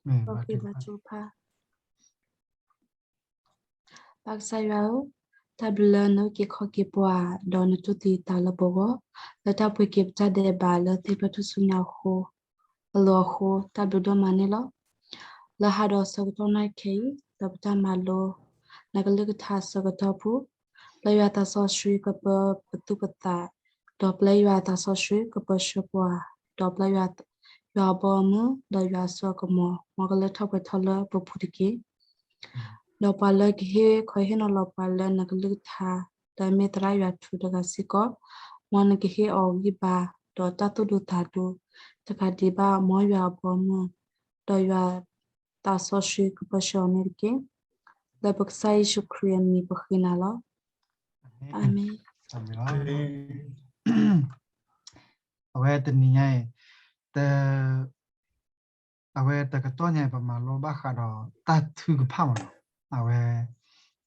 ဘါထုကဖၣ်. ပၢ်ကစၢ်ယွၤဧၢ, တၢ်ဘျုးလၢနအုၣ်က့ၤခီၣ်က့ၤပှၤ, ဒီးနတူၢ်သံသးလၢပဂီၢ်, လၢတၢ်ပှ့ၤက့ၤပတၢ်ဒဲးဘးလၢသ့ၣ်ဖျၢၣ်ထူၣ်စုညါအဃိ, အလီၢ်အဃိ, တၢ်ဘျုးဒိၣ်မးန့ၣ်လီၤ. လၢဟါဒီးဆၢကတီၢ်နၣ်ရံၣ်ခဲအံၤ, လၢပတၢ်မၤလိ နကလုၢ်ကထါအဆၢကတီၢ်ပူၤ, ပျဲယွၤသးစီဆှံကပၢပသူၣ်ပသး, ဒီးပျဲယွၤသးစီဆှံကပၢဆှၢပှၤ, ဒီးပျဲယွၤ, ယွၤအဘီအမုၢ်, ဒီးယွၤအစိအကမီၤ, မ်ကလၢထီၣ်ပှဲၤထီၣ်လၢပပူၤတက့ၢ်. ဒီးပှၤလၢကဟ့ၣ်ခီဟ့ၣ်နီၤလီၤပှၤလၢနကလုၢ်ကထါ, လၢအမ့ၢ်သရၣ်ယွၤထူတဂၤစ့ၢ်ကီး, မ်နကဟ့ၣ်အီၤဂံၢ်ဘါ, ဒီးတၢ်သူၣ်ဒူသးဒူ, တကးဒံးဘၣ် မ်ယွၤအဘီအမုၢ်, ဒီးယွၤသးစီဆှံကပၢဆှၢအီၤန့ၣ်တက့ၢ်. လၢပကစၢ်ယ့ၣ်ၡူးခရံာ်အမံၤပဃ့နၤလီၤ. အၤမ့ၣ်. အဝဲတနံၤညါအံၤ, တ အဝဲတကတီၢ်ညါအံၤ ပမၤလိဘၣ်ဃးဒီးတၢ်ထုကဖၣ်မးနီၤ. အဝဲ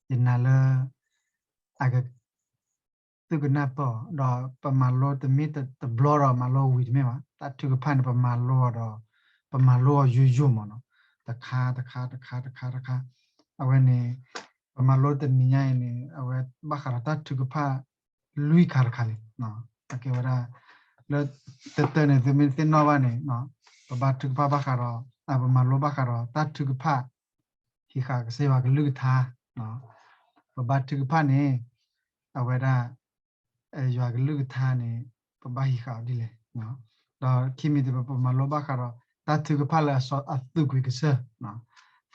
ယနာ်လၢ အက သုကနၢ်ပၢၢ်အီၤ, ဒီးပမၤလိတမ့ၢ်တဘျီဒီးမၤလိဝံၤတမ့ၢ်ဘၣ်. တၢ်ထုကဖၣ်န့ၣ် ပမၤလိအီၤဒီး ပမၤလိအီၤယိာ်ယိာ်မးနီၤ. တခါတခါတခါတခါတခါ, အဝဲန့ၣ် ပမၤလိတနံၤညါအံၤန့ၣ် အဝဲဘၣ်ဃးဒီးတၢ်ထုကဖၣ် လွံၢ်ခါတခါလံ. အကဲဝဲဒၣ် လၢ တတၢၢ်န့ၣ် သုမ့ၢ်သ့ၣ်နီၣ်ဘၣ်န့ၣ် ပဘါထုကဖၣ်ဘၣ်ဃးဒီး ပမၤလိဘၣ်ဃးဒီးတၢ်ထုကဖၣ် ဟံးဃာ်ကစၢ်ယွၤကလုၢ်ကထါ, ပဘါထုကဖၣ်န့ၣ် အဝဲဒၣ် ယွၤကလုၢ်ကထါန့ၣ် ပဘၣ်ဟံးဃာ်အီၤဒ်လဲၣ်. ဒီးခံမံၤတမံၤ ပမၤလိဘၣ်ဃးဒီး တၢ်ထုကဖၣ်လၢအသူၣ်ကွံာ်ကစၢ်သ့,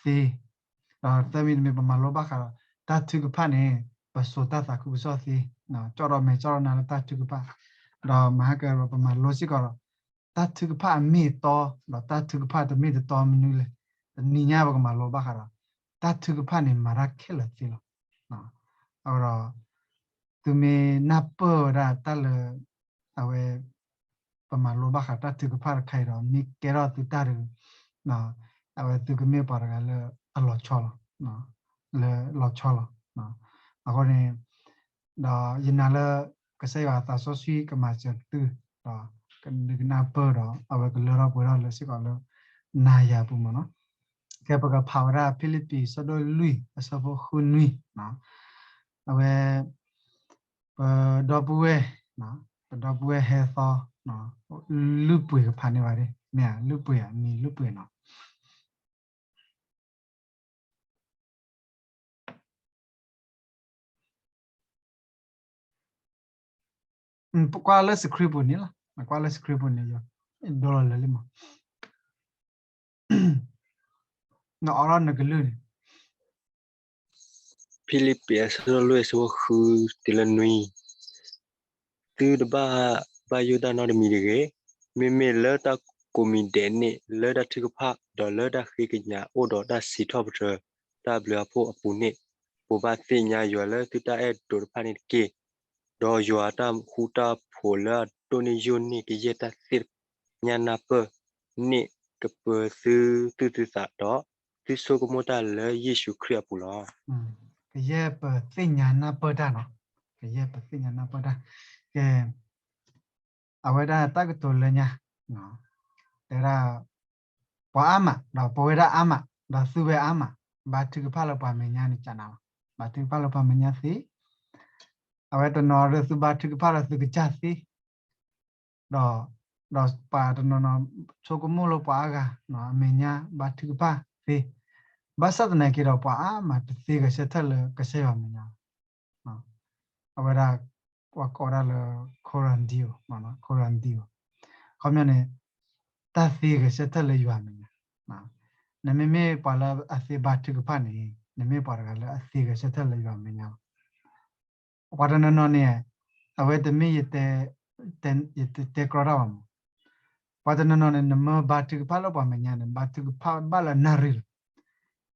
ဒီးသၢမံၤတမံၤ ပမၤလိဘၣ်ဃးဒီး တၢ်ထုကဖၣ်န့ၣ် ပစိာ်တၢ်သးခုကစီၣ်သ့, ကၠီၣ်ဒီးမဲာ်ကၠီၣ်ဒီးနၤလၢတၢ်ထုကဖၣ်, ဒီးမဟါကပမၤလိစ့ၢ်ကီးဒီး တၢ်ထုကဖၣ်အမ့ၢ်အတီ ဒီးတၢ်ထုကဖၣ်တမ့ၢ်တတီမနုၤလဲၣ်. တနံၤညါပကမၤလိဘၣ်ဃးဒီး တၢ်ထုကဖၣ်န့ၣ် မၤတၢ်ခဲလၢာ်သ့လီၤ. အဃိဒီး သုမ့ၢ်နၢ်ပၢၢ်ဝဲဒၣ်တၢ်လၢ အဝဲ ပမၤလိဘၣ်ဃးတၢ်ထုကဖၣ်တခါအံၤဒီး မ့ၢ်ကဲထီၣ်သုတၢ်တဂ့ၤ, အဝဲသုကမ့ၢ်ပှၤတဂၤလၢအလီၤဆီလီၤ, လၢလီၤဆီလီၤ. အဃိန့ၣ် ဒီးယနာ်လၢ ကစၢ်ယွၤအသးစီဆှံကမၤစၢၤသု, ဒီးကဒုးကနၢ်ပၢၢ်ဒီး အဝဲကလၢထီၣ်ပှဲၤထီၣ်လၢစ့ၢ်ကီးလၢ နၤယၤအပူၤမးနီၤ. ကဲ ပကဖးဝဲဒၣ်ဖံလံးပံး အဆၢဒိၣ်လွံၢ် အဆၢဖိဃုနွံ, အဝဲ ပဒီပုၢ်ဝဲၢ်, ပဒီပုၢ်ဝဲၢ်ဟဲသီ, လုၢ်ပှ့ၤကဖးန့ၢ်ဘၣ်ဒ်, မ့ၢ်ဧါ, လုၢ်ပှ့ၤဧါ, မံၤလုၢ်ပှ့ၤနီၤ. ကွၢ်လၢ screen ပူၤန့ၣ်လီၤ, ကွၢ်လၢ screen ပူၤန့ၣ် ယဒိလီၤလၢာ်လံမး, နအိးထီၣ်နကလုၢ်န့ၣ် ဖံလံးပံး အဆၢဒိၣ်လွံၢ် အဆၢဖိဃုတုၤလၢနွံ, သုတဘၣ်ဘၣ်ယိၣ်တၢ်နီတမံၤတဂ့ၤ. မ့မ့ၢ်လၢတၢ်ကိးမံၤဒဲးန့ၣ်, လၢတၢ်ထုကဖၣ်, ဒီးလၢတၢ်ဃ့ကညးအိၣ်ဒီးတၢ်စံးထီၣ်ပတြၢၤတၢ်ဘျုးအဖှိၣ်အပူၤန့ၣ်, ဘိးဘၣ်သ့ၣ်ညါယွၤလၢသုတၢ်အဲၣ်ဒိးတဖၣ်န့ၣ်တက့ၢ်. ဒီးယွၤအတၢ်ဃူတၢ်ဖိးလၢအဒိၣ်န့ၢ်ယိာ်န့ၢ် ကယဲၢ်တၢ်သ့ၣ်ညါနၢ်ပၢၢ်န့ၣ် ကပၢၤသုသူၣ်သုသးဒီး သုဆိကမိၣ်တၢ်လၢယ့ၣ်ၡူးခရံာ်အပူၤလီၤ. ကယဲၢ်ပသ့ၣ်ညါနၢ်ပၢၢ်တၢ်နီၤ, ကယဲၢ်ပသ့ၣ်ညါနၢ်ပၢၢ်တၢ်. ကဲ, အဝဲဒၣ်တၢ်ကတိၤလၢညါ, တဲဒၣ် ပှၤအါမး, ဒီးပဝဲဒၣ်အါမး, ဒီးသုဝဲအါမး, ဘါထုကဖၣ်လၢပှၤမဲာ်ညါန့ၣ် ကနၤလီၤ. ဘါထုကဖၣ်လၢပှၤမဲာ်ညါသ့, အဝဲတနီၤဒီးသုဘါထုကဖၣ်လၢသုကစၢ်သ့, ဒီး, ဒီးပှၤတနီၤနီၤ ဆိကမိၣ်လၢပှၤအါဂၤ အမဲာ်ညါ ဘါထုကဖၣ်သ့, ဘၣ်ဆၣ်သနာ်က့ဒီး ပှၤအါမးတသ့ဂဲၤဆၢထၢၣ်လၢကစၢ်ယွၤမဲာ်ညါ အဝဲဒၣ် ပှၤကိးဒၣ်လၢ Cornelio, Cornelio, ခီပညီန့ၣ် တၢ်သ့ဂဲၤဆၢထၢၣ်လၢယွၤမဲာ်ညါ, နမ့မ့ၢ်ပှၤလၢအသ့ဘါထုကဖၣ်န့ၣ် နမ့ၢ်ပှၤတဂၤလၢအသ့ဂဲၤဆၢထၢၣ်လၢယွၤမဲာ်ညါလီၤ. ပှၤတနီၤနီၤန့ၣ် အဝဲတမ့ၢ် ယတဲကြၢးတၢ်ဘၣ်မး, ပှၤတနီၤနီၤန့ၣ် နမ့ၢ်ဘါထုကဖၣ်လၢပှၤမဲာ်ညါန့ၣ် ဘါထုကဖၣ်ဘၣ်လၢအနၣ်ရံၣ်လီၤ.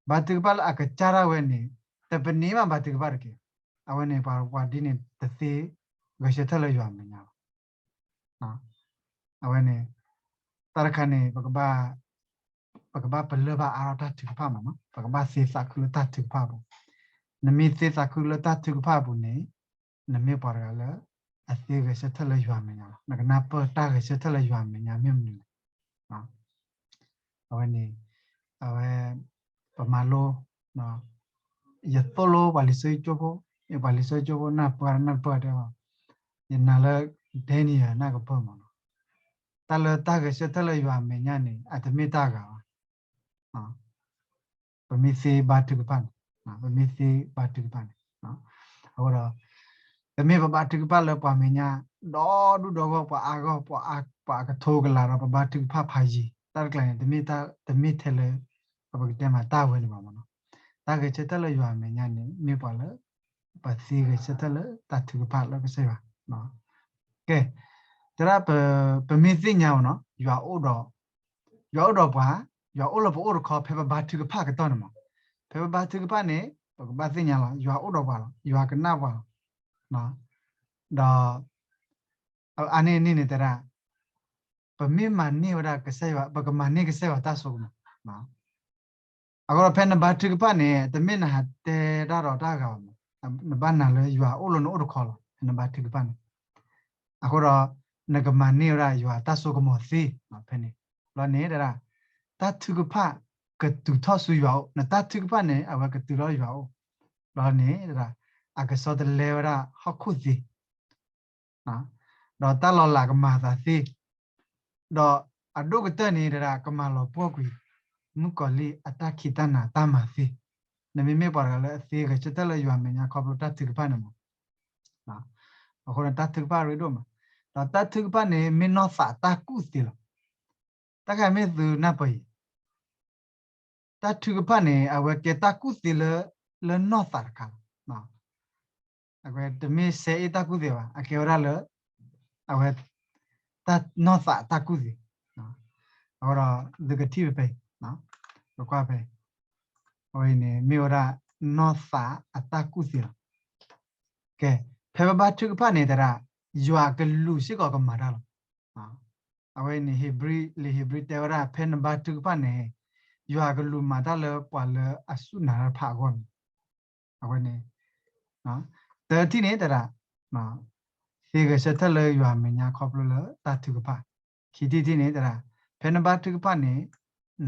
ဘါထုကဖၣ်လၢအကစၢ်ဒၣ်ဝဲန့ၣ် တပနံၤမးဘါထုကဖၣ်တက့ၢ်. အဝဲန့ၣ် ပှၤဒ်န့ၣ်တသ့ဂဲၤဆၢထၢၣ်လၢယွၤမဲာ်ညါလီၤ. အဝဲန့ၣ် တၢ်တခါန့ၣ် ပကဘၣ်ပလၢၢ်ဘၣ်အါထီၣ်တၢ်ထုကဖၣ်မး, ပကဘၣ်သ့သးခုလၢတၢ်ထုကဖၣ်အပူၤ. နမ့ၢ်သ့သးခုလၢတၢ်ထုကဖၣ်အပူၤန့ၣ် နမ့ၢ်ပှၤတဂၤလၢအသ့ဂဲၤဆၢထၢၣ်လၢယွၤမဲာ်ညါလီၤ. နကနၢ်ပၢၢ်တၢ်ဂဲၤဆၢထၢၣ်လၢယွၤမဲာ်ညါမ့ၢ်မနုၤလဲၣ်. အဝဲန့ၣ် အဝဲ ပမၤလိ ယသိၣ်လိပှၤလံာ်စီဆှံကၠိဖိ, ပှၤလံာ်စီဆှံကၠိဖိနၢ်ပၢၢ်နၢ်ပၢၢ်တဲအီၤ, ယနာ်လၢ Daniel နၢ်ကပၢၢ်မးနီၤ, တၢ်လၢတၢ်ဂဲၤဆၢထၢၣ်လၢယွၤအမဲာ်ညါန့ၣ် အတမ့ၢ်တၢ်ဂၤဘၣ်. ပမ့ၢ်သ့ဘါထုကဖၣ်န့ၣ်, ပမ့ၢ်သ့ဘါထုကဖၣ်န့ၣ်, အဃိဒီး တမ့ၢ်ပဘါထုကဖၣ်လၢပှၤမဲာ်ညါ ဒီဒူၣ်ဒီဂီၢ် ပှၤအါဂီၢ် ပှၤအကထိကလးဒီး ပဘါထုကဖၣ်ဖးယံၤ တၢ်တကျါန့ၣ် တမ့ၢ်ထဲလၢ ပကတဲမးတၢ်ဝဲန့ၣ်ဘၣ်မးနီၤ. တၢ်ဂဲၤဆၢထၢၣ်လၢယွၤအမဲာ်ညါန့ၣ် မ့ၢ်ပှၤလၢ ပသ့ဂဲၤဆၢထၢၣ်လၢတၢ်ထုကဖၣ်လၢကစၢ်ယွၤ ကဲ, တဲဒၣ် ပမ့ၢ်သ့ၣ်ညါအီၤနီၤ ယွၤအိၣ်ဒီး ယွၤအိၣ်ဒီးပှၤ, ယွၤအိၣ်လၢပအိၣ်တခီ ဖဲပဘါထုကဖၣ်ကတီၢ်န့ၣ်မး, ဖဲပဘါထုကဖၣ်န့ၣ် ပကဘၣ်သ့ၣ်ညါလီၤ ယွၤအိၣ်ဒီးပှၤလီၤ ယွၤကနၣ်ပှၤလီၤ, ဒီး အန့ၣ်န့ၣ်န့ၣ်တဲဒၣ် ပမ့ၢ်မၤန့ၢ်ဝဲဒၣ်ကစၢ်ယွၤ ပကမၤန့ၢ်ကစၢ်ယွၤတၢ်စိကမီၤ, အဃိဒီးဖဲနဘါထုကဖၣ်န့ၣ် တမ့ၢ်နဟးတဲတၢ်ဒီးတၢ်ဂၤဘၣ်မး, နဘၣ်နာ်လၢယွၤအိၣ်လၢနအိၣ်တခီလီၤ ဖဲနဘါထုကဖၣ်န့ၣ်, အဃိဒီး နကမၤန့ၢ်ဝဲဒၣ်ယွၤတၢ်စိကမီၤသ့ ဖဲန့ၣ်, ဘျီန့ၣ်တဲဒၣ် တၢ်ထုကဖၣ်ကတုၤထီၣ်ဆူယွၤအိၣ် နတၢ်ထုကဖၣ်န့ၣ် အဝဲကတုၤထီၣ်ယွၤအိၣ်, ဘျီန့ၣ်တဲဒၣ် အကဆီတလဲဝဲဒၣ်ဟီၣ်ခိၣ်သ့ ဒီးတၢ်လီၤလးကမၤအသးသ့, ဒီးအဒိၣ်ကတၢၢ်န့ၣ်တဒၣ် ကမၤလီၤပှီၢ်ကွံာ် မုၣ်ကီၤလံၢ်အတၢ်ခံးတၢ်နၤတၢ်မၤသ့, နမ့မ့ၢ်ပှၤတဂၤလၢအသ့ဂဲၤဆၢထၢၣ်လၢယွၤမဲာ်ညါခီဖျိတၢ်ထုကဖၣ်န့ၣ်မး, အဃိန့ၣ်တၢ်ထုကဖၣ်ရ့ဒိၣ်မး, ဒီးတၢ်ထုကဖၣ်န့ၣ် မ့ၢ်နီၢ်သးတၢ်ကူၣ်သ့လီၤ. တၢ်ခါမ့ၢ်သုနၢ်ပၢၢ်အံၤ တၢ်ထုကဖၣ်န့ၣ် အဝဲကဲတၢ်ကူၣ်သ့လၢ လၢနီၢ်သးတခါလီၤ. အဝဲတမ့ၢ်စဲအ့ၣ်တၢ်ကူၣ်သ့ဘၣ် အကဲဝဲဒၣ်လၢ အဝဲ တၢ်နီၢ်သးအတၢ်ကူၣ်သ့, အဃိဒီး သုကထံၣ်ဖဲဖဲအံၤ ပကွၢ်ဖဲ အဝဲအံၤန့ၣ် မ့ၢ်ဝဲဒၣ် နီၢ်သးအတၢ်ကူၣ်သ့လီၤ. ကဲ, ဖဲပဘါထုကဖၣ်န့ၣ်တဒၣ် ယွၤကလူၤစ့ၢ်ကီးကမၤတၢ်လီၤ. အဝဲန့ၣ် ဟ့းဘြံၤ လံာ်ဟ့းဘြံၤတဲဝဲဒၣ် ဖဲနဘါထုကဖၣ်န့ၣ် ယွၤကလူၤမၤတၢ်လၢပှၤလၢအစူၢ်နာ်တၢ်တဖၣ်အဂီၢ်န့ၣ်, အဝဲန့ၣ် တထံၣ်န့ၣ်တဒၣ် သ့ဂဲၤဆၢထၢၣ်လၢယွၤမဲာ်ညါခီဖျိလၢတၢ်ထုကဖၣ်, ခံထံၣ်တထံၣ်န့ၣ်တဒၣ် ဖဲနဘါထုကဖၣ်န့ၣ်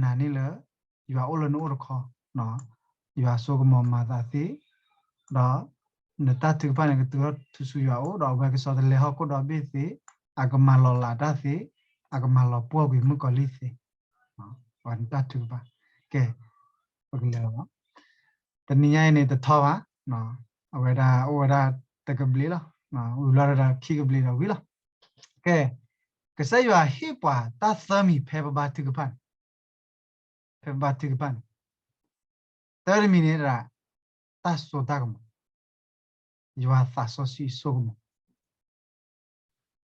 နာ်န့ၢ်လၢ ယွၤအိၣ်လၢနအိၣ်တခီ, ယွၤစိကမီၤမၤသးသ့, ဒီး နတၢ်ထုကဖၣ်န့ၣ် ကတုၤထီၣ်ဆူယွၤအိၣ် ဒီးအဝဲကဆီတလဲဟီၣ်ခိၣ်ဒီဘ့ၣ်သ့, အကမၤလီၤလးတၢ်သ့, အကမၤလီၤပှီၢ်ကွံာ်မုၣ်ကီၤလံၢ်သ့, အဝဲန့ၣ်တၢ်ထုကဖၣ်, ကဲ, ပကလဲၤလီၤ တနံၤညါအံၤန့ၣ်တထီဘၣ်, အဝဲဒၣ်အိၣ်ဝဲဒၣ်တကဘျံးလီၤ, ဝံၤဘျီဒီးခံကဘျံးဒီးဝံၤလီၤ. ကဲ, ကစၢ်ယွၤဟ့ၣ်ပှၤတၢ်သၢမံၤဖဲပဘါထုကဖၣ်န့ၣ်, ဖဲပဘါထုကဖၣ်န့ၣ်, တၢတမံၤန့ၣ်ဒၣ် တၢ်စိတၢ်ကမီၤ, ယွၤသးစီဆှံအစိကမီၤ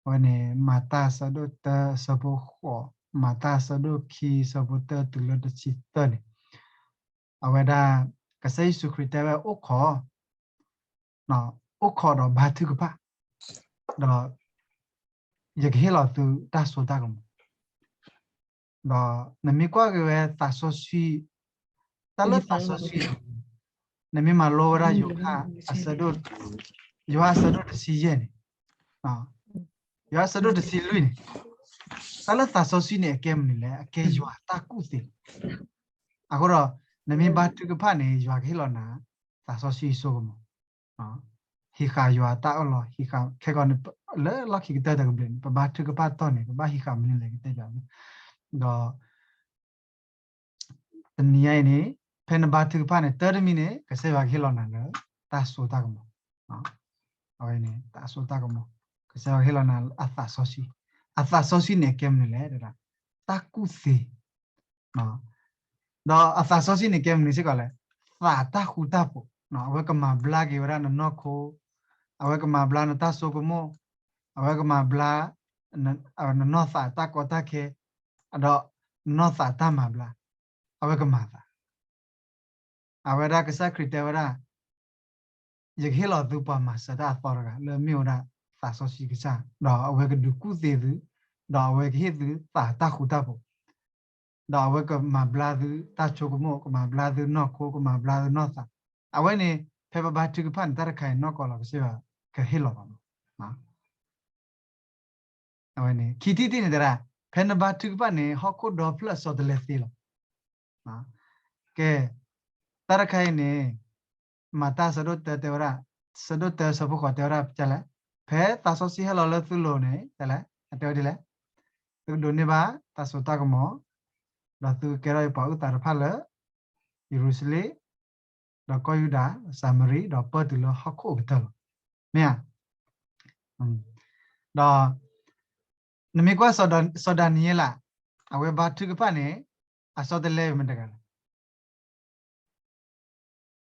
အဝဲန့ၣ် မၤတၢ်အဆၢဒိၣ်တၢအဆၢဖိဃိး, မၤတၢ်အဆၢဒိၣ်ခံအဆၢဖိတၢတုၤလၢတဆံသၢန့ၣ်, အဝဲဒၣ် ကစၢ်ယ့ၣ်ၡူးခရံာ်တဲဝဲအိၣ်ခိး, အိၣ်ခိးဒီးဘါထုကဖၣ်, ဒီး ယကဟ့ၣ်လီၤသုတၢ်စိတၢ်ကမီၤ ဒီးနမ့ၢ်ကွၢ်က့ၤဝဲသးစီဆှံ, တၢ်လၢသးစီဆှံ, နမ့ၢ်မၤလိဝဲဒၣ်ယိၤဟၣ်အဆၢဒိၣ်, ယိၤဟၣ်အဆၢဒိၣ်တဆံယဲၢ်န့ၣ်, ယိၤဟၣ်အဆၢဒိၣ်တဆံလွံၢ်န့ၣ်, တၢ်လၢသးစီဆှံန့ၣ် အကဲမနုၤလဲၣ် အကဲယွၤတၢ်ကူၣ်သ့လီၤ. အဃိဒီး နမ့ၢ်ဘါထုကဖၣ်န့ၣ် ယွၤကဟ့ၣ်လီၤနၤ သးစီဆှံအစိကမီၤ ဟံးဃာ်ယွၤတၢ်အၢၣ်လီၤ, ဟံးဃာ်ခဲကီးန့ၣ် လၢလီၢ်ခံကတၢၢ်တကဘျံးန့ၣ် ပဘါထုကဖၣ်တီၢ်န့ၣ် ပဘၣ်ဟံးဃာ်မနုၤလဲၣ်ကတဲယွၤ, ဒီး တနံၤညါအံၤန့ၣ် ဖဲနဘါထုကဖၣ်န့ၣ် တၢ်တမံၤန့ၣ် ကစၢ်ယွၤကဟ့ၣ်လီၤနၤလၢ တၢ်စိတၢ်ကမီၤ, အဝဲန့ၣ် တၢ်စိတၢ်ကမီၤ, ကစၢ်ယွၤကဟ့ၣ်လီၤနၤအသးစီဆှံ, အသးစီဆှံန့ၣ် အကဲမနုၤလဲၣ်, တၢ်ကူၣ်သ့ ဒီးအသးစီဆှံန့ၣ် ကဲမနုၤစ့ၢ်ကီးလဲၣ်, သးတၢ်ဃူတၢ်ဖိး, အဝဲကမၤဘျါက့ၤဝဲဒၣ်နနီၢ်ခိ, အဝဲကမၤဘျါနတၢ်စိကမီၤ, အဝဲကမၤဘျါ နနီၢ်သးတၢ်ကီတၢ်ခဲ, ဒီးနနီၢ်သးတၢ်မၤဘျါ, အဝဲကမၤသး အဝဲဒၣ်ကစၢ်ခရံာ်တဲဝဲဒၣ်, ယကဟ့ၣ်လီၤသုပှၤမၤစၢၤတၢ်အသီတဂၤ လၢမ့ၢ်ဝဲဒၣ်သးစီဆှံကစၢ်, ဒီးအဝဲကဒုးကူၣ်သ့သု, ဒီးအဝဲကဟ့ၣ်သုသးတၢ်ဃူတၢ်ဖိး, ဒီးအဝဲကမၤဘျါသုတၢ်ဆိကမိၣ်, ကမၤဘျါသုနီၢ်ခိ, ကမၤဘျါသုနီၢ်သး, အဝဲန့ၣ် ဖဲပဘါထုကဖၣ်န့ၣ် တၢ်တခါအံၤနီၢ်ကီၢ်လီၤ ကစၢ်ယွၤကဟ့ၣ်လီၤဘၣ်မး အဝဲန့ၣ် ခံထံၣ်တထံၣ်န့ၣ်သရၣ်, ဖဲနဘါထုကဖၣ်န့ၣ် ဟီၣ်ခိၣ်ဒီဖျၢၣ်အစီတလဲသ့လီၤ. ကဲ, တၢ်တခါအံၤန့ၣ် မၤတၢ်ဆၢဒိၣ်တၢတဲဝဲဒၣ်, ဆၢဒိၣ်တၢဆၢဖိဃိးတဲဝဲဒၣ်ဒ်လဲၣ်, ဖဲသးစီဆှံဟဲလီၤလၢသုလိၤန့ၣ် ဒ်လဲၣ်, အတဲဝဲဒ်လဲၣ်, သုကဒိးန့ၢ်ဘၣ်တၢ်စိတၢ်ကမီၤ, ဒီးသုကကဲထီၣ်ယပှၤအုၣ်သးတဖၣ်လၢ ယရူၤၡလ့ၣ်, ဒီးကီၢ်ယူဒၤ, စၤမရံ, ဒီးပၢၢ်တုၤလၢဟီၣ်ခိၣ်အကတၢၢ်လီၤ. မ့ၢ်ဧါ. ဒီး နမ့ၢ်ကွၢ်စီၤဒၤနံးယ့လး, အဝဲဘါထုကဖၣ်န့ၣ် အဆီတလဲမတၤတဂၤလဲၣ်.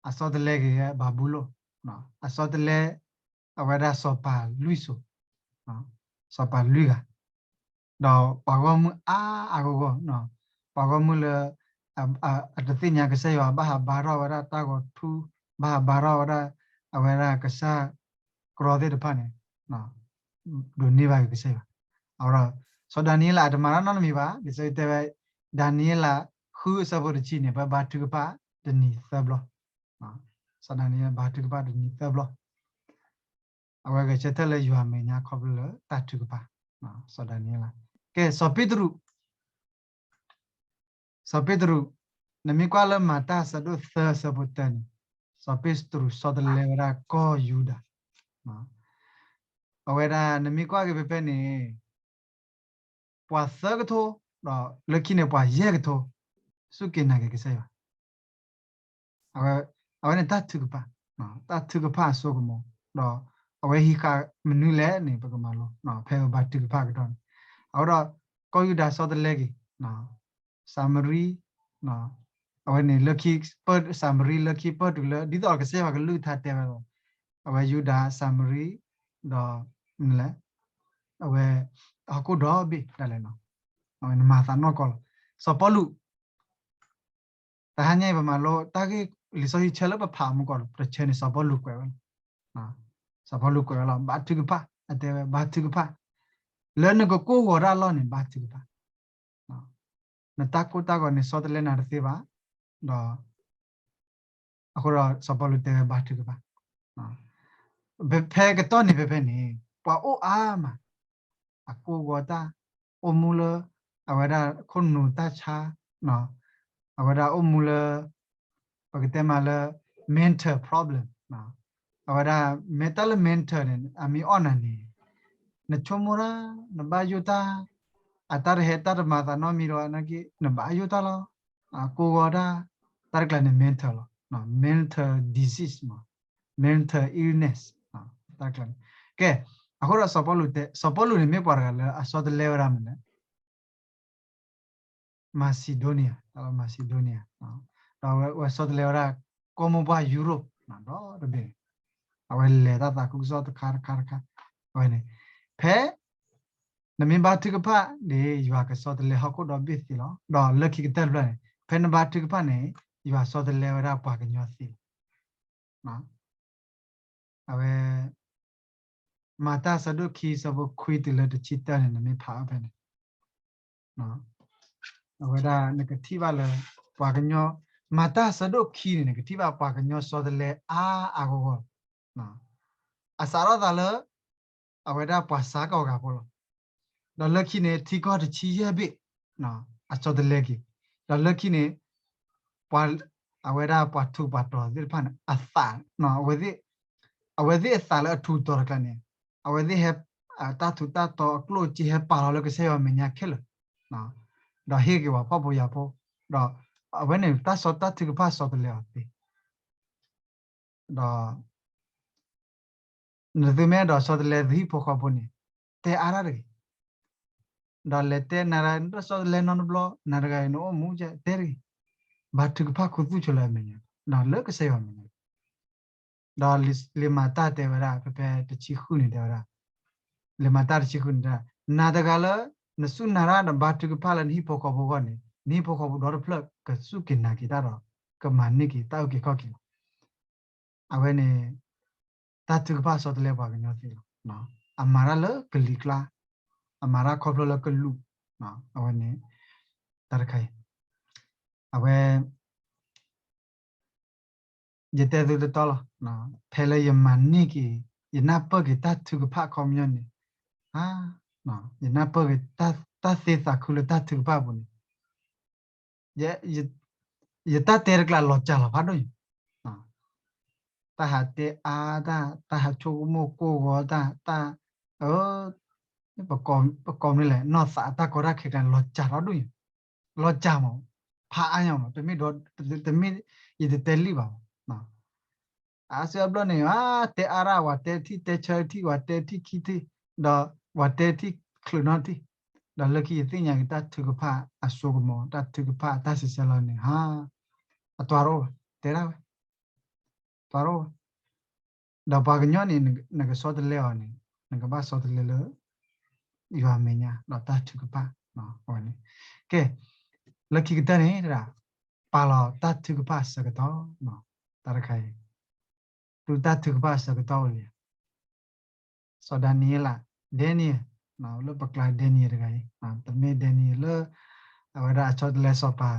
အဆီတလဲက့ၤဘၤဘူလိၣ်, အဆီတလဲ အဝဲဒၣ်စီၤပၤလွံၢ်စိၤ, စီၤပၤလွံၢ်ဂၤ, ဒီးပှၤဂီၢ်မုၢ်အါအါဂီၢ်ဂီၢ်, ပှၤဂီၢ်မုၢ်လၢ အတသ့ၣ်ညါကစၢ်ယွၤ ဘၣ်ဟးဘါထီၣ်ဝဲဒၣ်တၢ်ဂီၤထူ, ဘၣ်ဟးဘါထီၣ်ဝဲဒၣ် အဝဲဒၣ်ကစၢ် ကရီသ့ၣ်တဖၣ်န့ၣ် ဒိးန့ၢ်ဘၣ်က့ၤကစၢ်ယွၤ. အဝဲဒီး စီၤဒၤနံးယ့လးအတမၤတၢ်နီတမံၤဘၣ်, လံာ်စီဆှံတဲဝဲ ဒၤနံးယ့လး ဃုအဆၢဖိတဆံန့ၣ် ပဘါထုကဖၣ်တနံၤသၢဘျီ, စီၤဒၤနံးယ့လးဘါထုကဖၣ်တနံၤသၢဘျီ, အဝဲဂဲၤဆၢထၢၣ်လၢယွၤမဲာ်ညါခီဖျိလၢတၢ်ထုကဖၣ်, စီၤဒၤနံးယ့လး. ကဲ စီၤပ့းတရူး စီၤပ့းတရူး, နမ့ၢ်ကွၢ်လၢမၤတၢ်ဆၢဒိၣ်သၢဆၢဖိတၢန့ၣ်, စီၤပ့းတရူးဆီတလဲဝဲဒၣ်ကီၢ်ယူဒၤ, အဝဲဒၣ်နမ့ၢ်ကွၢ်က့ၤဖဲဖဲန့ၣ် ပှၤသၢကထိ, ဒီးလၢခံန့ၣ်ပှၤယဲၢ်ကထိ, စူၢ်က့ၤနာ်က့ၤကစၢ်ယွၤ. အဝဲန့ၣ်တၢ်ထုကဖၣ်, တၢ်ထုကဖၣ်အစိကမီၤ, ဒီးအဝဲဟံးဃာ်မနုၤလဲၣ်န့ၣ် ပကမၤလိ, ဖဲပဘါထုကဖၣ်ကတီၢ်န့ၣ်, အဃိဒီး ကီၢ်ယူဒၤဆီတလဲက့ၤ, စၤမရံ, အဝဲန့ၣ်လၢခံ, စၤမရံလၢခံပၢၢ်တုၤလၢ ဒ်သိးကစၢ်ယွၤကလုၢ်ကထါတဲဝဲလီၤ, အဝဲယူဒၤ စၤမရံ, ဒီး မနုၤလဲၣ်, အဝဲ ဟီၣ်ခိၣ်ဒီဘ့ၣ်ဒၣ်လဲာ်နီၤ, အဝဲနမၤသးနီၢ်ကီၢ်လီၤ. စီၤပီလူး တဟါညါအံၤပမၤလိတၢ်ဂ့ၢ်လံာ်စီဆှံဆၢလၢပဖးအမူကီၢ်တဆၢန့ၣ် စီၤပီလူးကွဲးဝဲလီၤ. စီၤပီလူးကွဲးဝဲလီၤ ဘါထုကဖၣ်, အတဲဝဲဘါထုကဖၣ်, လၢနကကိၢ်ဂီၤတၢ်အလီၢ်န့ၣ် ဘါထုကဖၣ်, နတၢ်ကိၢ်တၢ်ဂီၤန့ၣ် ဆီတလဲနၤတသ့ဘၣ်, ဒီး အဃိဒီးစီၤပီလူးတဲဝဲဘါထုကဖၣ်, ဖဲကတီၢ်န့ၣ်ဖဲဖဲန့ၣ် ပှၤအိၣ်အါမး, အကိၢ်ဂီၤတၢ်, အိၣ်မူလၢ အဝဲဒၣ်ခိၣ်နူာ်တၢ်ဆါ, အဝဲဒၣ်အိၣ်မူလၢ ပကတဲမးလၢ mental problem, အဝဲဒၣ် မ့ၢ်တၢ်လၢ mental န့ၣ် အမ့ၢ်အီၣ်နၤန့ၣ် နဆိကမိၣ်တၢ်, နဘၣ်ယိၣ်တၢ်, အတၢ်တဟဲတၢ်တမၤသးနီတမံၤဒီး နက့ နဘၣ်ယိၣ်တၢ်လီၤ, ကိၢ်ဂီၤတၢ်, တၢ်တကျါန့ၣ် mental လီၤ, mental disease မး, mental illness, တၢ်တကျါန့ၣ်. ကဲ, အဃိဒီးစီၤပီလူးတဲ, စီၤပီလူးန့ၣ်မ့ၢ်ပှၤတဂၤလၢအဆီတလဲဝဲဒၣ်မနုၤလဲၣ် Macedonia, Macedonia, ဒီးအဝဲဆီတလဲဝဲဒၣ် ကီၢ်မိၢ်ပှၢ် Europe ဒီတဘ့ၣ်, အဝဲလဲၤတၢ်သးခုကစီၣ်တခါတခါတခါ, အဝဲန့ၣ်, ဖဲ နမ့ၢ်ဘါထုကဖၣ်န့ၣ် ယွၤကဆီတလဲဟီၣ်ခိၣ်ဒီဘ့ၣ်သ့လီၤ. ဒီးလၢခံကတၢၢ်တဖျၢၣ်န့ၣ် ဖဲနဘါထုကဖၣ်န့ၣ် ယွၤဆီတလဲဝဲဒၣ်ပှၤကညီသ့လီၤ. အဝဲ မၤတၢ်ဆၢဒိၣ်ခံဆၢဖိခွံတုၤလၢတဆံတၢန့ၣ် နမ့ၢ်ဖးအီၤဖဲန့ၣ်, အဝဲဒၣ်နကထံၣ်ဘၣ်လၢ ပှၤကညီ, မၤတၢ်ဆၢဒိၣ်ခံန့ၣ် နကထံၣ်ဘၣ်ပှၤကညီဆီတလဲအါအါဂီၢ်ဂီၢ်, အစးထီၣ်သးလၢ အဝဲဒၣ်ပှၤစါကီၢ်ဂၤဖိလီၤ. ဒီးလၢခံန့ၣ် ထံကီၢ်တဆံယဲၢ်ဘ့ၣ် အဆီတလဲက့ၤ, ဒီးလၢခံန့ၣ် ပှၤ, အဝဲဒၣ်ပှၤထူးပှၤတီၤသ့ၣ်တဖၣ်န့ၣ် အသး, အဝဲသ့ၣ်အသးလၢအထူးတီၤတကျါန့ၣ် အဝဲသ့ၣ်ဟဲ, တၢ်ထူးတၢ်တီၤအကျိၣ်အစ့ဟဲပာ်လီၤလၢကစၢ်ယွၤမဲာ်ညါခဲလၢာ်, ဒီးဟ့ၣ်က့ၤပှၤဖှီၣ်ဖိယာ်ဖိ, ဒီးအဝဲန့ၣ်တၢ်ဆီ, တၢ်ထုကဖၣ်ဆီတလဲအီၤသ့ ဒီး နသုမ့ၢ်အဲၣ်ဒိးဆီတလဲသုဟံၣ်ဖိဃီဖိန့ၣ် တဲအါတၢ်တဂ့ၤ, ဒီးလဲၤတဲနၤတဂၤ နတဆီတလဲနီတဘျီ နၤတဂၤအံၤနအိၣ်မူတဲတဂ့ၤ, ဘါထုကဖၣ်ခူသူၣ်ဆိလၢအမဲာ်ညါ, ဒီးလၢကစၢ်ယွၤမဲာ်ညါ, ဒီးလံာ်မၤတၢ်တဲဝဲဒၣ် ဖဲဖဲတဆံဃုန့ၣ်တဲဝဲဒၣ်, လံာ်မၤတၢ်တဆံဃုန့ၣ်တဲ, နၤတဂၤလၢ နစူၢ်နာ်တၢ်ဒီးဘါထုကဖၣ်လၢနဟံၣ်ဖိဃီဖိအဂီၢ်န့ၣ် နဟံၣ်ဖိဃီဖိဒီတဖျၢၣ်ကစူၢ်က့ၤနာ်က့ၤတၢ်ဒီး ကမၤန့ၢ်က့ၤတၢ်အုၣ်က့ၤခီၣ်က့ၤလီၤ. အဝဲန့ၣ် တၢ်ထုကဖၣ်ဆီတလဲပှၤကညီသ့လီၤ. အမၤတၢ်လၢကလံၤကျါ, အမၤတၢ်ခီဖျိလၢကလူး, အဝဲန့ၣ် တၢ်တခါအံၤ, အဝဲ ယတဲသုတတီလီၤ, ဖဲလၢယမၤန့ၢ်က့ၤ, ယနၢ်ပၢၢ်က့ၤတၢ်ထုကဖၣ်အခီပညီန့ၣ်, ယနၢ်ပၢၢ်က့ၤတၢ်သ့သးခုလၢတၢ်ထုကဖၣ်အပူၤန့ၣ်, ယ, ယ ယတၢ်တဲတကျါလီၤစၢ်လီၤဖးဒိၣ်ညါ, တၢ်ဟးတဲအါတၢ်, တၢ်ဟးဆိကမိၣ်ကိၢ်ဂီၤတၢ်, တၢ်, ပကိးမနုၤလဲၣ်, နီၢ်သးအတၢ်ကီတၢ်ခဲကျါန့ၣ် လီၤစၢ်ထီၣ်ဒိၣ်ညါ, လီၤစၢ်မး, ဖးအါညါမး, တမ့ၢ်ဒီး, တမ့ၢ်ယတတဲလံၣ်ဘၣ်မး အါစုအါဘျီန့ၣ် တဲအါရၣ် ဝၤတဲထံၣ်တဲဆၢထံၣ် ဝၤတဲထံၣ်ခံထံၣ်, ဒီးဝၤတဲထံၣ်ချုးနီၣ်ထံၣ်, ဒီးလၢခံယသ့ၣ်ညါက့ၤတၢ်ထုကဖၣ်အစိကမီၤ တၢ်ထုကဖၣ်တၢ်စံးဆၢလီၤန့ၣ် ဟါ, အတြီတအိၣ်ဘၣ်, တဲဒၣ်ဝဲ, တြီတအိၣ်ဘၣ်, ဒီးပှၤကညီန့ၣ် နကဆီတလဲအီၤန့ၣ် နကဘၣ်ဆီတလဲလၢ ယွၤမဲာ်ညါ ဒီးတၢ်ထုကဖၣ်, အဝဲန့ၣ်, ကဲ, လၢခံကတၢၢ်န့ၣ် ပာ်လီၤတၢ်ထုကဖၣ်အဆၢကတီၢ်, တၢ်တခါအံၤ, သုတၢ်ထုကဖၣ်အဆၢကတီၢ်အိၣ်လံဧါ, စီၤဒၤနံးယ့လး, Daniel, လၢပကျါ Daniel တဂၤအံၤ, တမ့ၢ် Daniel လၢ အဝဲဒၣ်အဆီတလဲစီၤပၤ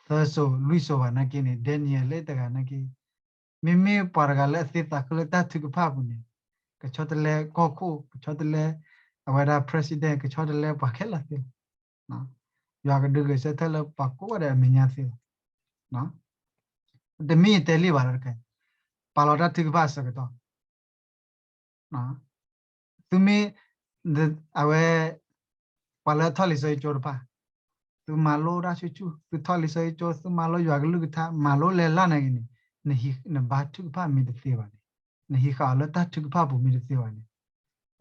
သၢစိၤလွံၢ်စိၤဘၣ်နာ်က့န့ၣ် Daniel လၢတဂၤနာ်က့, မ့မ့ၢ်ပှၤတဂၤလၢအသ့သးခုလၢတၢ်ထုကဖၣ်အပူၤန့ၣ်, ကဆီတလဲကီၢ်ခိၣ်, ကဆီတလဲ အဝဲဒၣ် president, ကဆီတလဲပှၤခဲလၢာ်သ့လီၤ. ယွၤကဒုးဂဲၤဆၢထၢၣ်လၢပှၤကိးဂၤဒဲးအမဲာ်ညါသ့လီၤ. တမ့ၢ်ယတဲလံၣ်ဘၣ်တၢ်တခါအံၤ, ပာ်လီၤတၢ်ထုကဖၣ်အဆၢကတီၢ်, သုမ့ၢ်, အဝဲ, ပှၤလၢထီၣ်လံာ်စီဆှံကၠိတဖၣ်, သုမၤလိတၢ်ဆူၣ်ဆူၣ်, သုထီၣ်လံာ်စီဆှံကၠိ, သုမၤလိယွၤကလုၢ်ကထါ, မၤလိလဲၤလၢ်နာ်က့န့ၣ်, နဘါထုကဖၣ်မ့ၢ်တသ့ဘၣ်န့ၣ်, နဟံးဃာ်အီၤလၢတၢ်ထုကဖၣ်ပူၤမ့ၢ်တသ့ဘၣ်န့ၣ်,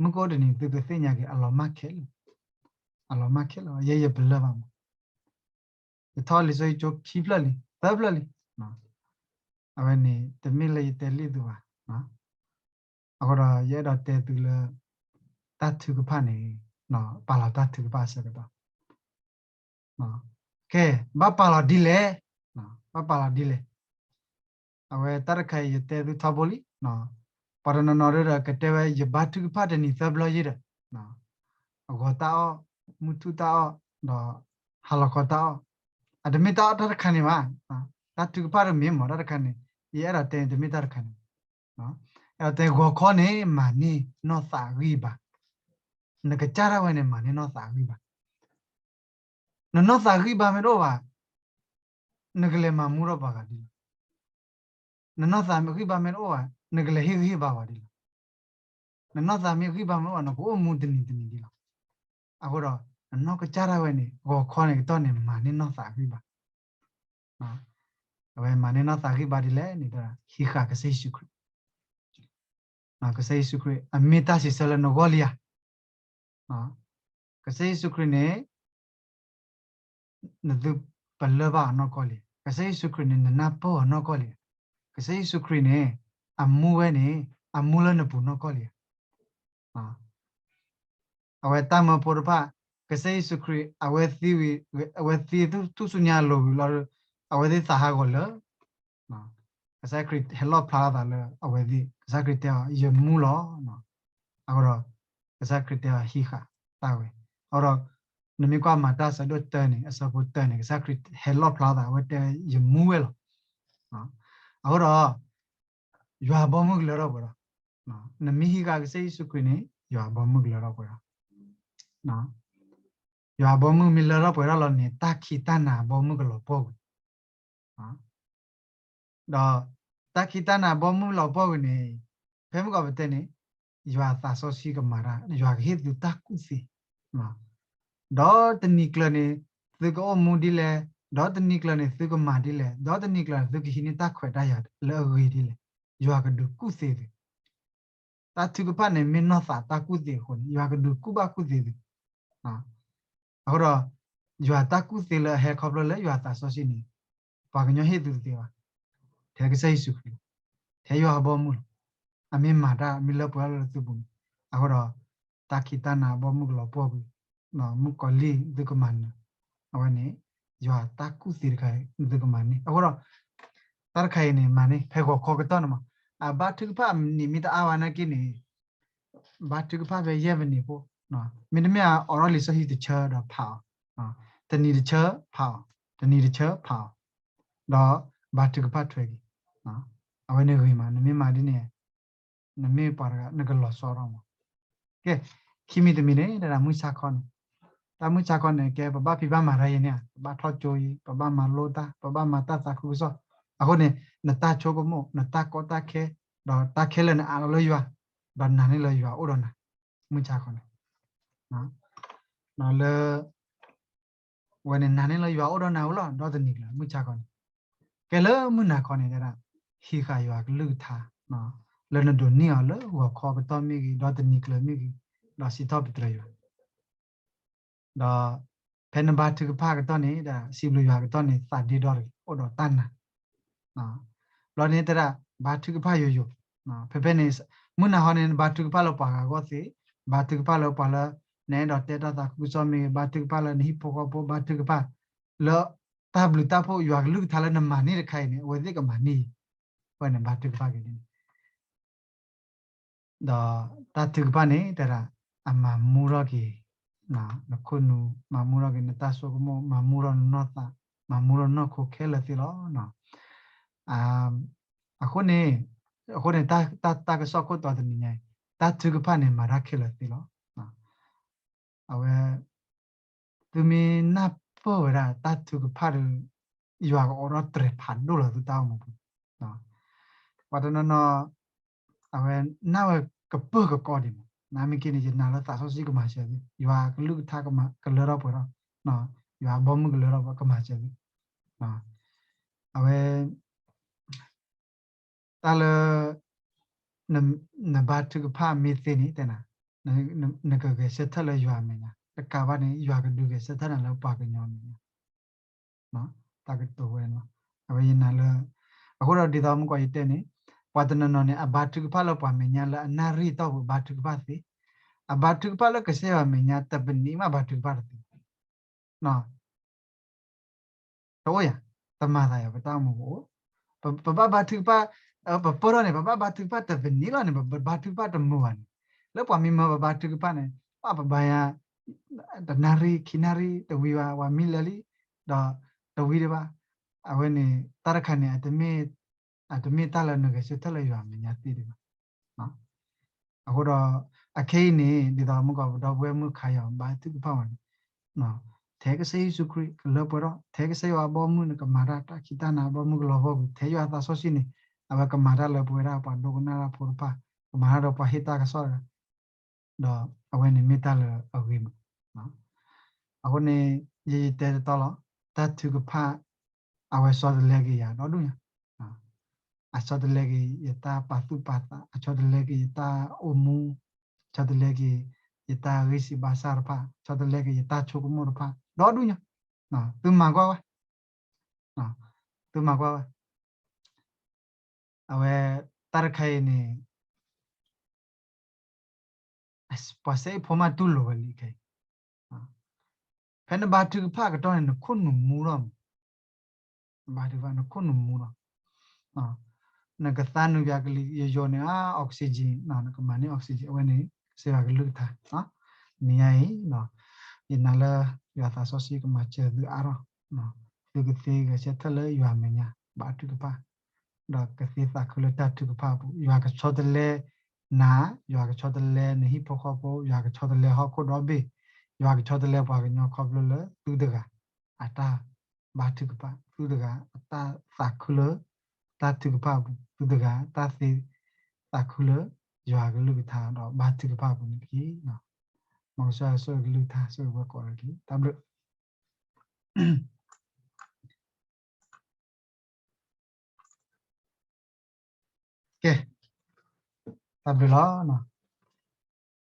မုၢ်ကအိၣ်တနံၤ သုကသ့ၣ်ညါက့ၤ အလီၤမၢ်ခဲလၢာ်, အလီၤမၢ်ခဲလၢာ်, ယဲယပလၢၢ်ဘၣ်မး ယထီၣ်လံာ်စီဆှံကၠိခံဖျၢၣ်လံ, သၢဖျၢၣ်လံ. အဝဲန့ၣ် တမ့ၢ်လၢယတဲလံၣ်သုဘၣ်. အဃိဒီး ယအဲၣ်ဒိးတဲသုလၢ တၢ်ထုကဖၣ်န့ၣ်, ပာ်လီၤတၢ်ထုကဖၣ်အဆၢကတီၢ်. ကဲ, ဘၣ်ပာ်လီၤဒ်လဲၣ်, ဘၣ်ပာ်လီၤဒ်လဲၣ်. အဝဲတၢ်တခါအံၤ ယတဲသုထီဘိလံ. ပှၤတနီၤနီၤဒီး ကတဲဝဲ ယဘါထုကဖၣ်တနံၤသၢဘျီယဲဒီး, အဂီၤတၢ်အီၣ်, မုၢ်ထူၣ်တၢ်အီၣ်, ဒီးဟါလီၤခီတၢ်အီၣ်, အတမ့ၢ်တၢ်အီၣ်တၢ်တခါန့ၣ်ဘၣ်. တၢ်ထုကဖၣ်တမ့ၢ်မ့ၢ်တၢ်တခါန့ၣ်, ယအဲၣ်ဒိးတဲန့ၣ် တမ့ၢ်တၢ်တခါန့ၣ်, အဲၣ်ဒိးတဲဂီၤခီန့ၣ် မၤန့ၢ်နီၢ်သးအဂံၢ်ဘါ, နကစၢ်ဒၣ်ဝဲန့ၣ် မၤန့ၢ်နီၢ်သးအဂံၢ်ဘါ. နနီၢ်သးဂံၢ်ဘါမ့ၢ်တအိၣ်ဘၣ်, နကလဲၤမၤမူထီၣ်ပှၤဂၤဒ်လဲၣ်. နနီၢ်သးဂံၢ်ဘါမ့ၢ်တအိၣ်ဘၣ်, နကလဲၤဟ့ၣ်ဂံၢ်ဟ့ၣ်ဘါပှၤဒ်လဲၣ်. နနီၢ်သးမ့ၢ်ဂံၢ်ဘါမ့ၢ်တအိၣ်ဘၣ်, နကအိၣ်မူတနံၤတနံၤဒ်လဲၣ်. အဃိဒီး နနီၢ်ကစၢ်ဒၣ်ဝဲန့ၣ် ဂီၤခီန့ၣ်ကတီၢ်န့ၣ် မၤန့ၢ်နီၢ်သးဂံၢ်ဘါ. အဝဲမၤန့ၢ်နီၢ်သးဂံၢ်ဘါဒ်လဲၣ်န့ၣ် ဟံးဃာ်ကစၢ်ယ့ၣ်ၡူးခရံာ်. ကစၢ်ယ့ၣ်ၡူးခရံာ် အမ့ၢ်တၢ်စံးဆၢလၢနဂီၢ်လံဧါ. ကစၢ်ယ့ၣ်ၡူးခရံာ်န့ၣ် နသုပလၢၢ်ဘၣ်အနီၢ်ကီၢ်လံ. ကစၢ်ယ့ၣ်ၡူးခရံာ်န့ၣ် နနၢ်ပၢၢ်အီၤနီၢ်ကီၢ်လံ. ကစၢ်ယ့ၣ်ၡူးခရံာ်န့ၣ် အမူဝဲန့ၣ် အမူလၢနပူၤနီၢ်ကီၢ်လံ. အဝဲတၢ်မၢဖိတဖၣ် ကစၢ်ယ့ၣ်ၡူးခရံာ် အဝဲသံဝံၤ အဝဲသံထူၣ်စုညါအလိၤဝံၤလီၤ, အဝဲသ့ၣ်သးဟးဂီၤလၢ ကစၢ်ခရံာ်ဟဲလီၣ်ဖျါထီၣ်သးလၢအဝဲသ့ၣ်, ကစၢ်ခရံာ်တဲအီၤ ယမူလီၤ. အဃိဒီး ကစၢ်ခရံာ်တဲအီၤဟံးဃာ်တၢ်ဝဲ. အဃိဒီး နမ့ၢ်ကွၢ်မၤတၢ်အဆၢဒိၣ်တၢန့ၣ် အဆၢဖိတၢန့ၣ် ကစၢ်ခရံာ်ဟဲလီၣ်ဖျါထီၣ်သး အဝဲတဲ ယမူဝဲလီၤ. အဃိဒီး ယွၤအဘီမုၢ်ကလၢထီၣ်ပှဲၤဒီး, နမ့ၢ်ဟံးဃာ်ကစၢ်ယ့ၣ်ၡူးခရံာ်န့ၣ် ယွၤအဘီမုၢ်ကလၢထီၣ်ပှဲၤဒီး, ယွၤအဘီမုၢ်မ့ၢ်လၢထီၣ်ပှဲၤထီၣ်လီၤန့ၣ် တၢ်ခံးတၢ်နၤအဘီမုၢ်ကလီၤပှီၢ်ကွံာ် ဒီးတၢ်ခံးတၢ်နၤအဘီမုၢ်လီၤပှီၢ်ကွံာ်န့ၣ် ဖဲမုၢ်ကီၢ်ပတဲန့ၣ် ယွၤအသးစီဆှံကမၤတၢ်, ယွၤကဟ့ၣ်သုတၢ်ကူၣ်သ့, ဒီးတနံၤကျၢၤန့ၣ် သုကအိၣ်မူဒ်လဲၣ်, ဒီးတနံၤကျၢၤန့ၣ် သုကမၤဒ်လဲၣ်, ဒီးတနံၤကျၢၤန့ၣ် သုကဟံးန့ၢ်တၢ်ခွဲးတၢ်ယာ်လၢအဂ့ၤဒ်လဲၣ်, ယွၤကဒုးကူၣ်သ့သု. တၢ်ထုကဖၣ်န့ၣ် မ့ၢ်နီၢ်သးတၢ်ကူၣ်သ့အဃိန့ၣ် ယွၤကဒုးကူၣ်ဘၣ်ကူၣ်သ့သု. အဃိဒီး ယွၤတၢ်ကူၣ်သ့လၢအဟဲခီဖျိလၢယွၤသးစီဆှံန့ၣ် ပှၤကညီဟ့ၣ်သုတသ့ဘၣ်. ထဲကစၢ်ယ့ၣ်ၡူးခရံာ်လီၤ. ထဲယွၤအဘီမုၢ်လီၤ. အမ့ၢ်မၤတၢ် မ့ၢ်လၢပှဲၤထီၣ်လၢသုပူၤန့ၣ်, အဃိဒီး တၢ်ခံးတၢ်နၤအဘီမုၢ်ကလီၤပှီၢ်ကွံာ်, မုၣ်ကီၤလံၢ်သုကမၤနၢၤ, အဝဲန့ၣ် ယွၤတၢ်ကူၣ်သ့တခါ သုကမၤန့ၢ်. အဃိဒီး တၢ်တခါအံၤန့ၣ် မၤန့ၢ် ဖဲဂီၤခီကတီၢ်န့ၣ်မး, အဘါထုကဖၣ်အနံၤမ့ၢ်တအါဝဲနာ်က့န့ၣ် ဘါထုကဖၣ်ဖဲယဲၢ်မံးနံးဖိ, မ့တမ့ၢ် အိးထီၣ်လံာ်စီဆှံတဆၢဒီးဖးအီၤ, တနံၤတဆၢဖးအီၤ, တနံၤတဆၢဖးအီၤ, ဒီးဘါထုကဖၣ်ထွဲက့ၤ, အဝဲန့ၣ်ဂ့ၤမး, နမ့ၢ်မၤဒ်န့ၣ် နမ့ၢ်ပှၤတဂၤ နကလီၤဆီထီၣ်မး. ကဲ, ခံမံၤတမံၤန့ၣ် တဒၣ်မုၢ်ဆါခီန့ၣ်, တၢ်မုၢ်ဆါခီန့ၣ် ကဲပဘၣ်ဖံးဘၣ်မၤတၢ်အံၤန့ၣ်ဧါ, ပဘၣ်ထီၣ်ကၠိအံၤ, ပဘၣ်မၤလိတၢ်, ပဘၣ်မၤတၢ်သးခုကစီၣ်. အဃိန့ၣ် နတၢ်ဆိကမိၣ်, နတၢ်ကီတၢ်ခဲ, ဒီးတၢ်ခဲလၢာ်နအးလီၤလၢယွၤ, ဒီးနာ်န့ၢ်လၢယွၤအိၣ်ဒီးနၤ, မုၢ်ဆါခီန့ၣ် ဒီးလၢ ဝဲန့ၣ်နာ်န့ၢ်လၢယွၤအိၣ်ဒီးနၤဝဲလီၤ, ဒီတနံၤကျၢၤ မုၢ်ဆါခီန့ၣ် ကဲလၢမုၢ်နၤခီန့ၣ် တဲဒၣ် ဟံးဃာ်ယွၤကလုၢ်ကထါ လၢနဒိးန့ၢ်အီၤလၢဂီၤခီကတီၢ်မ့ၢ်ဂ့ၤ, ဒီတနံၤကျၢၤမ့ၢ်ဂ့ၤ, ဒီးစံးထီၣ်ပတြၢၤယွၤ, ဒီးဖဲနဘါထုကဖၣ်ကတီၢ်န့ၣ် ဒီးစံးဘျုးယွၤကတီၢ်န့ၣ် သးဒ့ဒီတဂ့ၤ, အိၣ်ဒီးတၢ်နာ် ဘျီန့ၣ်တဲဒၣ် ဘါထုကဖၣ်ယိာ်ယိာ်, ဖဲဖဲန့ၣ် မုၢ်နၤခီန့ၣ် နဘါထုကဖၣ်လၢပှၤဂၤအဂီၢ်သ့, ဘါထုကဖၣ်လၢပှၤလၢ နအဲၣ်ဒိးတဲတၢ်သးခုကစီၣ်မ့ၢ်ဂ့ၤ, ဘါထုကဖၣ်လၢနဟံၣ်ဖိဃီဖိ, ဘါထုကဖၣ်လၢ တၢ်ဘျုးတၢ်ဖှိၣ်ယွၤကလုၢ်ကထါလၢနမၤန့ၢ်တခါအံၤန့ၣ် အဝဲသ့ၣ်ကမၤန့ၢ်အံၤ, အဝဲန့ၣ်ဘါထုကဖၣ်က့ၤန့ၣ် ဒီးတၢ်ထုကဖၣ်န့ၣ် တဲဒၣ် အမၤမူထီၣ်က့ၤ နခိၣ်နူာ်, မၤမူထီၣ်က့ၤနတၢ်ဆိကမိၣ်, မၤမူထီၣ်နနီၢ်သး, မၤမူထီၣ်နနီၢ်ခိခဲလၢာ်သ့လီၤ. အဃိန့ၣ်, အဃိန့ၣ် တၢ်, တၢ်ကစီၣ်ခိၣ်တီတနံၤညါအံၤ, တၢ်ထုကဖၣ်န့ၣ် မၤတၢ်ခဲလၢာ်သ့လီၤ. အဝဲ သုမ့ၢ်နၢ်ပၢၢ်ဝဲဒၣ်တၢ်ထုကဖၣ်ဒီး ယွၤကအိးထီၣ်တြဲၤဖးဒိၣ်လီၤသုတၢ်အိၣ်မူပူၤ, ပှၤတနီၤနီၤ အဝဲနၢ်ဝဲကပၢၢ်ကကီဒံးမး, နမ့ၢ်က့န့ၣ် ယနာ်လၢသးစီဆှံကမၤစၢၤသု, ယွၤကလုၢ်ကထါကလၢထီၣ်ပှဲၤထီၣ်, ယွၤအဘီမုၢ်ကလၢထီၣ်ပှဲၤကမၤစၢၤသု, အဝဲ တၢ်လၢ နဘါထုကဖၣ်မ့ၢ်သ့န့ၣ် တဲနၤ, နကဂဲၤဆၢထၢၣ်လၢယွၤအမဲာ်ညါ, တကးဘၣ်န့ၣ် ယွၤကဒုးဂဲၤဆၢထၢၣ်နၤလၢပှၤကညီအမဲာ်ညါ, တၢ်ကတိၤဝဲန့ၣ်လီၤ. အဝဲယနာ်လၢ အဃိဒီးဒ်သိးမုၢ်ကီးယတဲန့ၣ်, ပှၤတနီၤနီၤန့ၣ် အဘါထုကဖၣ်လၢပှၤမဲာ်ညါလၢအနၣ်ရံၣ်တီၢ်ပူၤဘါထုကဖၣ်သ့, အဘါထုကဖၣ်လၢကစၢ်ယွၤမဲာ်ညါ တပနံးမးဘါထုကဖၣ်တသ့ တအိၣ်ယၤ, တမၤသးယၤ ပတၢ်အိၣ်မူပအိၣ်, ပဘၣ်ဘါထုကဖၣ်, ပပၢၢ်ထီၣ်န့ၣ် ပဘၣ်ဘါထုကဖၣ်တပနံးလီၤန့ၣ် ပဘါထုကဖၣ်တမုာ်ဘၣ်န့ၣ်, လၢပှၤမံမၢပဘါထုကဖၣ်န့ၣ် ပဘါယၤ တနၣ်ရံၣ်ခံနၣ်ရံၣ်တဝံၤဘၣ် ပှၤမံလၢာ်လံ, ဒီးတဝံၤဒံးဘၣ်, အဝဲန့ၣ် တၢ်တခါန့ၣ် အတမ့ၢ်တၢ်လၢနဂဲၤဆၢထၢၣ်လၢယွၤမဲာ်ညါသ့ဒံးဘၣ်. အဃိဒီး အခဲအံၤန့ၣ် ဒ်သိးမုၢ်ကီးပဒီပုၢ်ဝဲၢ်မုၣ်ခါယီၤ ဘါထုကဖၣ်ဝဲန့ၣ်, ထဲကစၢ်ယ့ၣ်ၡူးခရံာ်ကလၢပှဲၤထီၣ်, ထဲကစၢ်ယွၤအဘီမုၢ်န့ၣ် ကမၤတၢ်တၢ်ခံးတၢ်နၤအဘီမုၢ်ကလီၤဘီပူၤ, ထဲယွၤသးစီဆှံန့ၣ် အဝဲကမၤတၢ်လၢပဝဲဒၣ်ပှၤဒိကနၣ်တၢ်ဖိတဖၣ်, ကမၤတၢ်ဒီးပှၤဟ့ၣ်တၢ်ကစီၣ်တဂၤ ဒီးအဝဲန့ၣ်မ့ၢ်တၢ်လၢအဂ့ၤမး. အဃိန့ၣ် ယယတဲတတီလီၤ, တၢ်ထုကဖၣ် အဝဲဆီတလဲက့ၤယၤဒီဒူၣ်ညါ, အဆီတလဲက့ၤယတၢ်ပာ်သူၣ်ပာ်သး, အဆီတလဲက့ၤယတၢ်အိၣ်မူ, ဆီတလဲက့ၤယတၢ်ဂံၢ်စၢ်ဘါစၢ်တဖၣ်, ဆီတလဲက့ၤယတၢ်ဆိကမိၣ်တဖၣ် ဒီဒူၣ်ညါ, သုမၤကွၢ်ဝဲ, သုမၤကွၢ်ဝဲ အဝဲ တၢ်တခါအံၤန့ၣ် ပှၤစဲအ့ၣ်ဖိမးတူၢ်လိာ်ဝဲလံခဲအံၤ, ဖဲနဘါထုကဖၣ်ကတီၢ်န့ၣ် နခိၣ်နူာ်မူထီၣ်မး, နဘါထုကဖၣ်နခိၣ်နူာ်မူထီၣ်, နကသါနုာ်ပၠးကလံၤယိာ်ယိာ်န့ၣ် oxygen နကမၤန့ၢ် oxygen အဝဲန့ၣ် ကစၢ်ယွၤကလုၢ်ကထါ, နံၤညါအံၤ ယနာ်လၢ ယွၤသးစီဆှံကမၤစၢၤသုအါထီၣ်, သုကသ့ဂဲၤဆၢထၢၣ်လၢယွၤမဲာ်ညါ ဘါထုကဖၣ် ဒီးကသ့သးခုလၢတၢ်ထုကဖၣ်အပူၤ, ယွၤကဆီတလဲနၤ, ယွၤကဆီတလဲနဟံၣ်ဖိဃီဖိ, ယွၤကဆီတလဲဟီၣ်ခိၣ်ဒီဘ့ၣ်, ယွၤကဆီတလဲပှၤကညီခီဖျိလၢသုတဂၤ အတၢ်ဘါထုကဖၣ်, သုတဂၤအတၢ်သးခုလၢတၢ်ထုကဖၣ်အပူၤ, သုတဂၤတၢ်သ့သးခုလၢယွၤကလုၢ်ကထါဒီးဘါထုကဖၣ်အပူၤန့ၣ်တက့ၢ်. မ်ကစၢ်ယွၤဆိၣ်ဂ့ၤကလုၢ်ကထါ ဆိၣ်ဂ့ၤဝဲကိးဂၤဒဲးတက့ၢ်. တၢ်ဘျုး ကဲ, တၢ်ဘျုးလီၤ.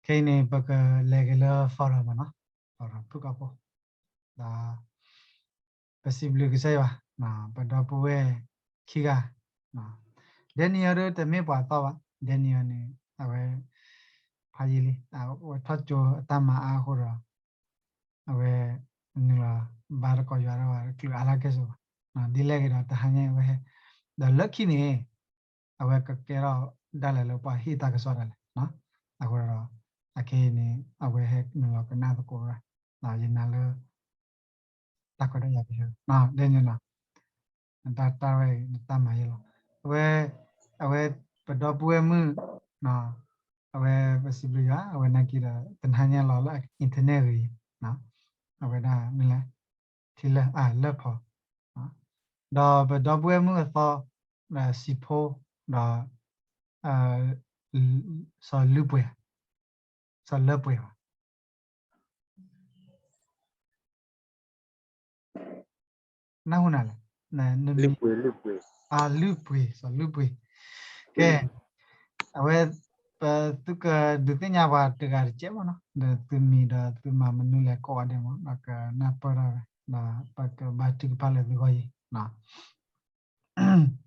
ခဲအံၤန့ၣ် ပကလဲၤက့ၤလၢ forum မးနီၤ, forum ဖုၣ်ကိာ်ဖိ, ဒီး ပစံးဘျုးကစၢ်ယွၤ, ပဒီပုၢ်ဝဲၢ်ခံဂၤ, Daniel ဒီးတမ့ၢ်ပှၤသီဘၣ်, Daniel န့ၣ် အဝဲ ဖးယံာ်လံ, အဝဲထီၣ်ကၠိအတၢ်မၤအါအဃိဒီး အဝဲ နုာ်လီၤဘါသကိးယွၤဒီး တချုးအါလၢကဲစိဘၣ်, ဒ်လဲၣ်ဂ့ၤဒီးတဟါညါအဝဲဟဲ, ဒီးလၢခံန့ၣ် အဝဲကကဲထီၣ်ဒၣ်လဲာ်လၢပှၤဟ့ၣ်တၢ်ကစီၣ်ဒၣ်လဲာ်, အဃိဒီး အခဲအံၤန့ၣ် အဝဲဟဲနုာ်လီၤကနၣ်သကိးဝဲဒၣ်, ယနာ်လၢ တၢ်ခွဲးတၢ်ယာ်ကယီၤ ဒ်န့ၣ်လီၤ. တၢ်တၢ်ဝဲအံၤ နတၢ်မၤယဲလီၤ. အဝဲ အဝဲပဒီပုၢ်ဝဲၢ်မုၣ် အဝဲပစံးဘျုးယွၤ အဝဲနာ်က့ဒီး တနၤညါလီၤလၢ internet ဂ့ၤ, အဝဲဒၣ်မ့ၢ်လဲၣ် ထံလၢ အၢ လၢၢ်ဖီ, ဒီးပဒီပုၢ်ဝဲၢ်မုၣ်အသီ စံးဖိ ဒီး စီၤလုၢ်ပှ့ၤ, စီၤလၢပှ့ၤဘၣ် နၢ်ဟူနၤလဲၣ်, အလုၢ်ပှ့ၤ, စီၤလုၢ်ပှ့ၤ, ကဲ, အဝဲ ပသုကဒုးသ့ၣ်ညါပှၤတဂၤတကဲးမးနီၤ, ဒီးသုမံၤဒီးသုမၤမနုၤလဲၣ်ကိးဂၤဒဲးမး ဒီးကနၢ်ပၢၢ်ထီၣ်ဝဲ, ဒီးပကဘါထုကဖၣ်လၢသုဂီၢ်အံၤ,